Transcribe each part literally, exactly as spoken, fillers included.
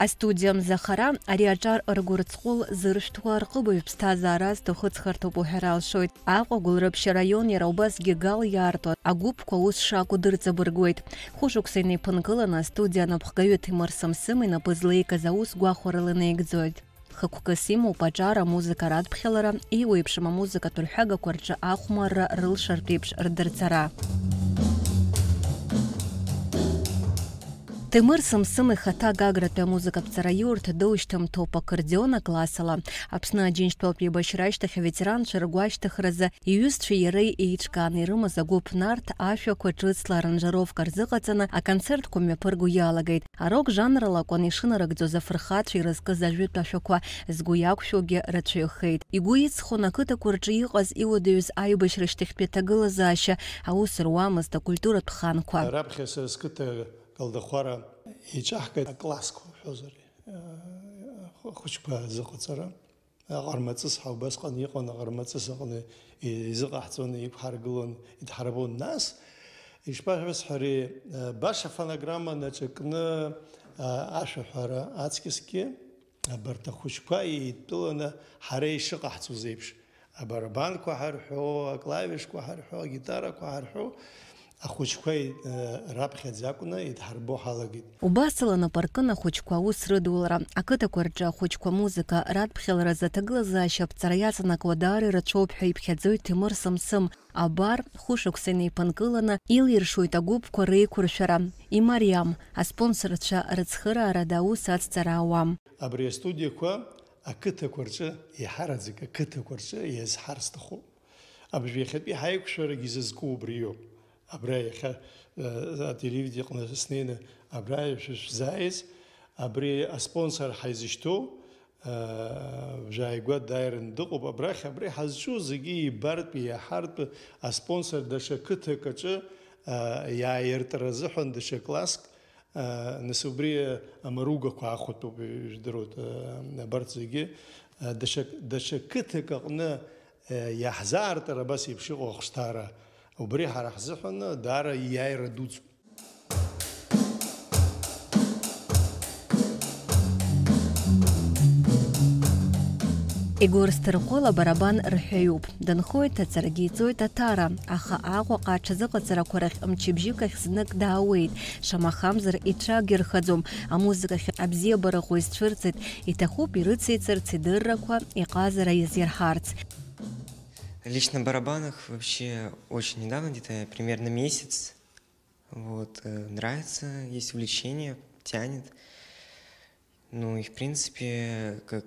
Астудиа Мзахара ари аҿар ргәырҵҟәыл зыршәҭуа рҟыбаҩ ԥсҭазаара азҭахыҵхырҭоуп уҳәар алшоит. Аҟәа, Гәылрыԥшь араион, иара убасгьы Гал иаарту агәыԥқәа аус шакәу дырҵабыргуеит. Хәышықәса инеиԥынкыланы астудиа анапхгаҩы Ҭемыр Сымсым инапы злеикыз аус гәахәарыла инаигӡоит. Хықәкыс имоуп аҿар, амузыка радԥхьалара, еиуеиԥшым амузыкатә рҳәагақәа рҿы ахәмарра, рылшартә еиԥш рдырҵара. Ҭемыр Сымсым ихаҭа Гагратәи амузыкатә ҵараиурҭа доушьҭымҭоуп, аккордеон аклассала. Аԥсны Аџьынџьтәылатә еибашьра ашьҭахь аветеранцәа ргәашьҭыхразы иҩызцәеи иареи еиҿкааны ирымаз агәыԥ Нарҭ ашәақәа ҿыцла аранжировка рзыҟаҵаны аконцертқәа мҩаԥырго иалагеит. Арок жанрала акәын ишынарыгӡоз афырхацәа ирызкыз ажәытә ашәақәа, згәы иақәшәогьы рацәаҩхеит. Игәы иҵхон ақыҭақәа рҿы иҟаз иуадаҩыз аибашьра шьҭахьтәи аҭагылазаашьа, аус руамызт акультуратә ханқәа. Раԥхьа сара сқыҭа Галдахәара еиҿаҳкит аклассқәа уҳәозар, ахәыҷқәа азыҟаҵара. Аҟармаҵыс ҳәа убасҟан иҟан, аҟармаҵыс аҟны изыҟаҳҵон, иқәҳаргылон, идҳарбон. Нас, ишԥашәасҳәари, баша фонограмма наҿакны, ашәаҳәара аҵкьысгьы абарҭ ахәыҷқәа еидтәаланы ҳара ишыҟаҳҵоз еиԥш, абарабанқәа ҳарҳәо, аклавишқәа ҳарҳәо, агитарақәа ҳарҳәо, ахәыҷқәа, э, раԥхьаӡа акәны идҳарбо ҳалагеит. Убасала нап аркын ахәыҷқәа аус рыдулара. Ақыҭақәа рҿы ахәыҷқәа амузыка радԥхьаларазы аҭагылазаашьа аԥҵара иаҵанакуа даара ирацәоуп ҳәа иԥхьаӡоит Ҭемыр Сымсым. Абар, хәышықәса инеиԥынкыланы илиршоит агәыԥқәа реиқәыршәара. Имариам, аспонсорцәа рыцхыраара даус ацҵара ауам. Абри астудиақәа ақыҭақәа рҿы, еиҳараӡак ақыҭақәа рҿы иазҳар сҭахуп. Абыржә иахьатәи ҳаиқәшәарагьы изызку убриоуп. Абра иахьа, э, ателевидение аҟны снеины абра шәышәзааиз, абри аспонсор ҳаизышьҭоу, э, жәааигәа дааираны дыҟоуп. Абрахь, абри ҳазҿу зегьы ибартә, иаҳартә аспонсор даҽа қыҭак аҿы, э, иааиртра азыҳәан даҽа класск, э, нас убри амаругақәа ахәатәуп, ижәдыруеит, э, абарҭ зегьы, э, даҽа, даҽа қыҭак аҟны Иаҳзаартыр абас еиԥш иҟоу ахәшҭаара, убри ҳара ҳзыҳәан даара ииааира дуӡӡоуп. Егор Сҭырҟәыл абарабан рҳәаҩуп. Дынхоит, аҵарагьы иҵоит аҭара, аха Аҟәаҟа аҽазыҟаҵарақәа рахь мчыбжьык ахь знык даауеит, шамахамзар ицәагьырхаӡом, амузыкахь абзиабара ӷәӷәа изцәырҵит, иҭахуп ирыцеиҵарц идыррақәа, иҟазара иазирҳарц. Лично барабанах вообще очень недавно, где-то примерно месяц. Вот, э, нравится, есть увлечение, тянет. Ну и в принципе, как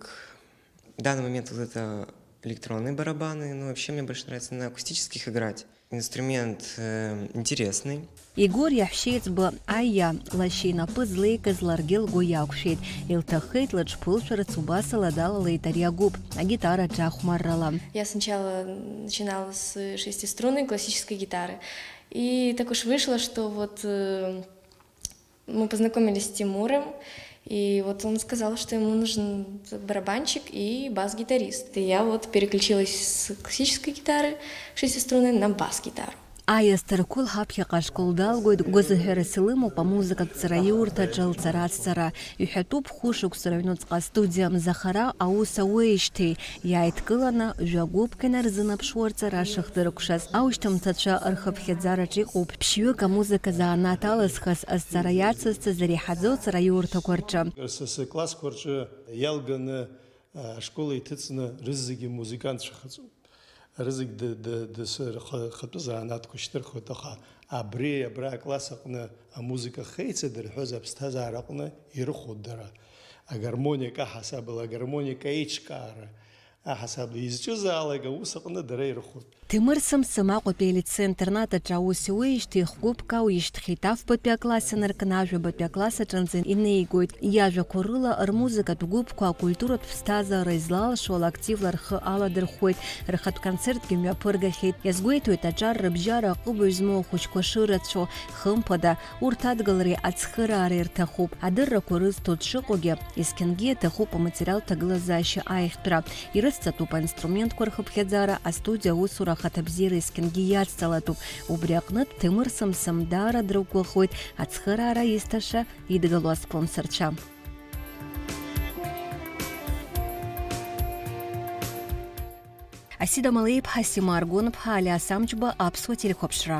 в данный момент вот это электронные барабаны, но вообще мне больше нравится на акустических играть. Инструмент, э, интересный. Егор иаҳәшьеиҵбы Аиа лашьа инапы злеикыз ларгьы лгәы иақәшәеит. Илҭаххеит лыҽԥылшәарц, убасала далалеит ари агәыԥ, агитара аҿахәмаррала. Я сначала начинала с шестиструнной классической гитары. И так уж вышло, что вот, э, мы познакомились с Тимуром, и вот он сказал, что ему нужен барабанщик и бас-гитарист. И я вот переключилась с классической гитары шестиструнной на бас-гитару. Аиа Сҭырқәыл ҳаԥхьаҟа ашкол далгоит, гәазыҳәарас илымоуп амузыкатә ҵараиурҭаҿы лҵара-ацҵара. Иҳәатәуп, хәышықәса рыҩнуҵҟа астудиа Мзахара аус ауеижьҭеи, иааидкыланы жәа-гәыԥк инарзынаԥшуа рҵара шыхдыркәшаз. Аушьҭымҭацәа рхыԥхьаӡараҿ иҟоуп ԥшьҩык амузыка занааҭ алызхыз, азҵара иацызҵаз иреиҳаӡоу ҵараиурҭақәа рҿы. Са сыклассқәа рҿы иалганы, ашкол еиҭыҵны рызегьы музыкантцәахаӡом. Рызегь ды-, ды-, дасы рхы-, рхатәы занааҭқәа шьҭырхуеит, аха абри, абра акласс аҟны амузыка ахьеицадырҳәоз аԥсҭазаара аҟны ирыхәоит дара. Агармониак аҳасабала, агармониак аиҿкаара аҳасабала изҿызаалак аус аҟны дара ирыхәоит. Ҭемыр Сымсым Аҟәатәи алицеи-интернат аҿы аус иуеижьҭеи хәгәыԥк ауижьҭхьеит, афбатәи акласс инаркны ажәабатәи акласс аҿынӡа инеигоит. Иажәақәа рыла рмузыкатә гәыԥқәа акультуратә ԥсҭазаара излалшо ала активла рхы аладырхәуеит, рхатә концертгьы мҩаԥыргахьеит. Иазгәеиҭоит аҿар рыбжьара аҟыбаҩ змоу ахәыҷқәа шырацәоу, хымԥада, урҭ адгылареи ацхыраареи рҭахуп. Адыррақәа рызҭо дшыҟоугьы, есқьынгьы иаҭахуп аматериалтә ҭагылазаашьа аиӷьтәра. Ирыцҵатәуп аинструментқәа рхыԥхьаӡара, астудиа аусура ахаҭабзиара есқьынгьы иацҵалатәуп. Убри аҟнытә Ҭемыр Сымсым даара дрықәгәыӷуеит ацхыраара изҭаша идгыло аспонсорцәа. Асида Малеиԥҳа, Сима Аргәынԥҳа, Алиас Амҷба, Аԥсуа телехәаԥшра.